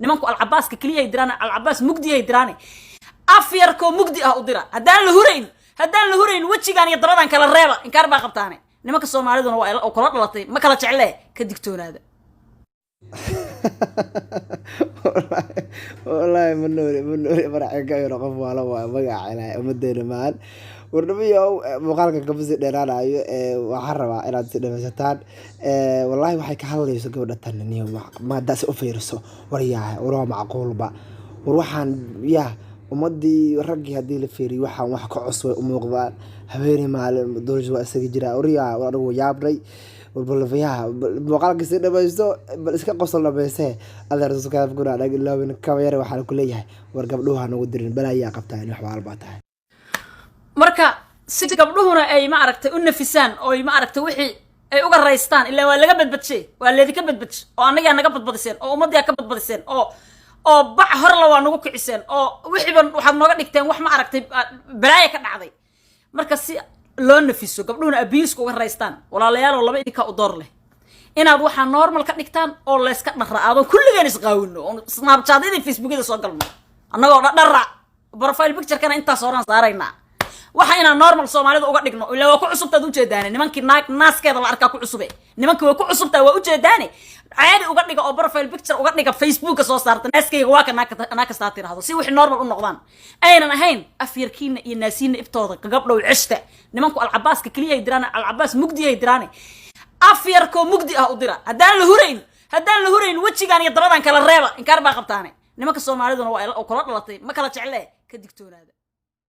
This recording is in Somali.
Nimanku Alcabaaska keliyahay diraan, Alcabaas mugdiyahay diraane, af yarkoo mugdi ah u dira. Haddaan la hurayn, wejigaan iyo dabadan kala reeba. Inkaar baa qabtaane. Nimanka Soomaaliduna waa oo kula dhalatay, ma kala jeclee, ka digtoonaada. Wallaahi ma nooli, ma nooli. Marxinka yaro qof waala waa magaca Ilaahay ummadeena maan. Warnamiyow, muuqaalka kama sii dheeraanayo. Waxaan rabaa inaad si dhamaysataan. Wallaahi waxay ka hadlayso gabadha tan niyo, ma haddaa si u fiiriso, war yaa, war waa macquulba. War waxaan yaa ummadii raggii haddii la fiiriyo, waxaan wax ka cusub way u muuqdaan. Habeenii maalin doorasho waa isaga jiraa. War yaa, war anigu yaabnay. War balfayaha muuqaalka si dhamaysto, bal iska qosol dhamaystee. Adeer, subscribe kuna dhag iloobin. Kaba yare waxaan ku leeyahay, war gabdhuhu ha nagu dirin, balaayaa qabtaa in wax waalbaa tahay. Marka si gabdhuhuna ay, ma aragtay, u nafisaan ooy, ma aragtay, wixii ay uga raystaan, ilaa waa laga badbadshay, waa leedinka badbadshay oo annagaa naga badbadiseen oo ummaddiyaa ka badbadiseen oo bac horla waa nagu kiciseen oo wixiiba waxaad nooga dhigteen wax, ma aragtay, balaaya ka dhacday. Marka si loo nafiso, gabdhuhuna abiiska uga raystaan, walaalayaal, oo laba idinkaa u door leh inaad waxaa normal ka dhigtaan oo layska dhara aadoo kulligeen isqaawino oo Snapchatyada, Facebookyada soo galno annagoo dhadhara, profile picturekana intaas horaan saaraynaa. Waxa inaan normal Soomaalida uga dhigno, ilaa waa ku cusubtaad ujeedaane. Nimankii naag naaskeeda la arkaa ku cusube, nimankii waa ku cusubtaa, waa ujeedaane. Caadi uga dhiga oo profile picture uga dhiga, Facebooka soo saarta, naaskayga waa ka naag kastaa tirahdo, si wixii normal u noqdaan. Aynan ahayn afyarkiina iyo naasiina ibtooda. Gabdhow, ceshta. Nimanku Alcabaaska keliyahay diraan, Alcabaas mugdiyahay diraane, af yarkoo mugdi ah u dira. Haddaan la hurayn, wejigaan iyo dabadan kala reeba. Inkaar baa qabtaane. Nimanka Soomaaliduna waa oo kula dhalatay, ma kala jeclee, ka digtoonaada.